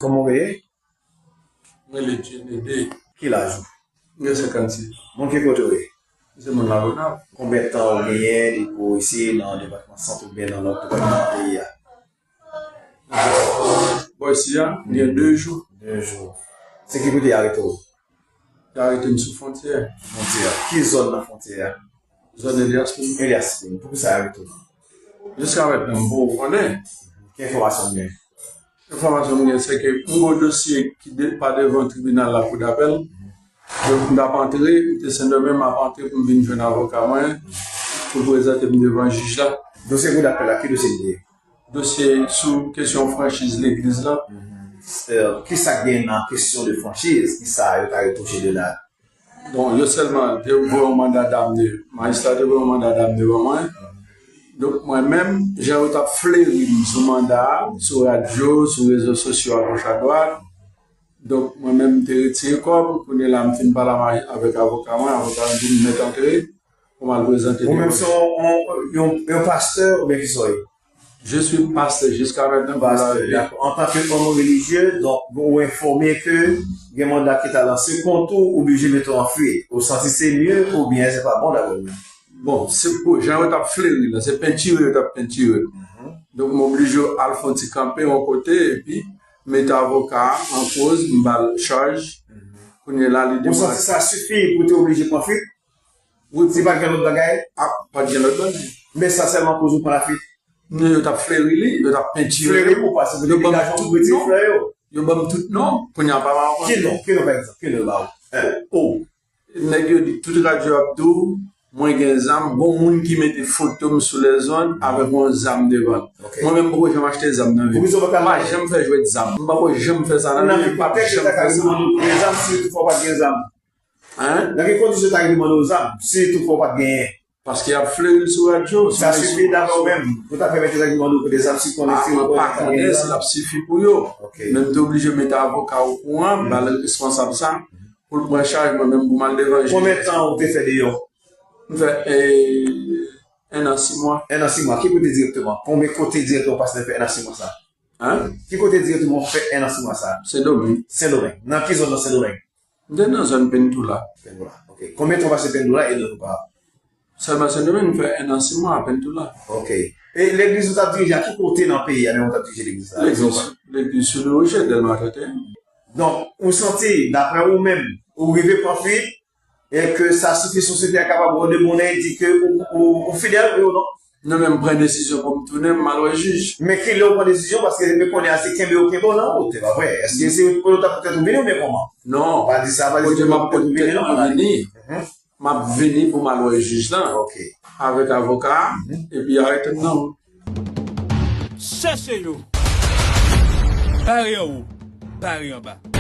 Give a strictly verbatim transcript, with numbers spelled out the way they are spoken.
Kòman w rele? Mwen rele Dieunede. Ki laj ou? M gen senkannsis. Moun ki kote w ye? Se moun Lagonav. Konbyen tan ou genyen depi w isi nan depatman Sant oubyen nan lòt depatman nan peyi a? Bò isi a, m gen de jou. De jou. Se ki kote y arete w? Y arete m sou fwontyè. Fwontyè. Ki zòn nan fwontyè a? Zòn Elias Pin. Elias Pin. Poukisa y arete w? Jiska mentnan, m poko konnen. Ki enfòmasyon w gen? Enfòmasyon m gen, se ke m gen yon dosye ki de, pa devan tribinal lakou dapèl. Donk, m t ap antre, m te Sendomeng, m ap antre pou m vin jwenn avoka mwen, pou l prezante m devan jij la. Dosye kou dapèl la, ki dosye l ye? Dosye sou kesyon franchiz legliz la. Mhm. Euh, ki sa k gen nan kesyon de franchiz? Ki sa yo ta retouche de la? Bon, yo sèlman te voye yon manda damne. Majistra te voye yon manda damne ban mwen. Donk, mwen menm, jan yo t ap fleri m sou manda a, sou radyo, sou rezo sosyo agoch adwat. Donk, mwen menm, m te retire kò m. Kounye la, m fin pale a ma-, avèk avoka mwen. Avoka mwen di m mèt antre pou m al prezante devan. Ou menm se yon, yon, yon, yon pastè oubyen ki sa w ye? Je suis pasteur jusqu'à maintenant. Pasteur, dakò. An tan ke òm relijye, donk, ou enfòme ke gen manda ki ta lanse kont ou, oblije mete w an fuit. Ou santi se mye oubyen se pa bon dapre ou menm? Bon, se pou, jan yo t ap fleri la, se pentire yo t ap pentire. Mhm. Donk, m oblije al fè yon ti kanpe yon kote, epi mete avoka a an koz, m ba l chaj. Mhm. Kounye la, li... Ou santi sa sifi pou te oblije pran fuit? Wi, si pa t gen lòt bagay? A, pa t gen lòt bagay. Men sa sèlman koz ou pran lafuit? Non, yo t ap fleri li, yo t ap pentire li. Fleri ou pa, se pou te degaje w pou retire flè yo. Yo ban m tout non. Kounye a, pa, pa, pa. Ki non? Ki non, pa egzanp? Ki non yo ba ou? Eh, oh. Nèg yo di tout radyo ap di w, mwen gen zam, gon moun ki mete foto m sou lèzonn avèk yon zam devan l. Ok. Mwen menm, m poko janm achte zam nan vi m. Ou bizwen pa... M pa janm fè jwèt zam. M pako janm fè sa nan vi m, m p ap janm fè sa. Nan ki kontèks yo ta ka demande w zam si toutfwa w pa t gen zam? Hein? Nan ki kondisyon yo ta ka demande w zam si toutfwa w pa t genyen? Paske y ap fleri l sou radyo, sou rezo sosyo. Sa sifi dapre w menm, pou ta pèmèt yo ta demande w pou de zam si konnen si ou konnen pa gen zam? A, mwen pa konnen si l ap sifi pou yo. Ok. Men m te oblije mete avoka okouran, ba l responsab sa, pou l pran chaj mwen menm pou m al devan jij. Konbyen tan ou te fè deyò? M fè, eh, en an sis mwa. En an sis mwa. Ki kote dirèkteman? Konbyen kote dirèkteman w pase nan fè en an sis mwa sa? Hein? Ki kote dirèkteman w fè en an sis mwa sa? Sendomeng. Sendomeng. Nan ki zòn nan Sendomeng? M te nan zòn Pentoula. Pentoula, ok. Konbyen tan w pase Pentoula e nan Pentoula? Sèlman Sendomeng, m fè en an sis mwa a Pentoula. Ok. E legliz ou t ap dirije a ki kote nan peyi a menm ou t ap dirije legliz la? Legliz, legliz sou Le Rocher, Dèlma trannteyen. Donk, ou santi, daprè ou menm, ou rive pran fuit, e ke sa sifi sosyete a kapab wè w de bonè e di ke ou, ou, ou fidèl, wi ou non? Non, men m pran desizyon pou m tounen, m al wè jij. Men kilè ou pran desizyon? Paske depi kounye a se kenbe yo kenbe w nan wout, se pa vre? Èske se pou yo t ap poutèt ou vini oubyen kòman? Non. Pa di sa, pa di se pou yo t ap poutèt ou vini, non, pa di. Vini. Mhm. M ap vini pou m al wè jij lan. Ok. Avèk avoka a, mhm, epi arete m nan wout. Chèche yo. Bare anwo, bare anba.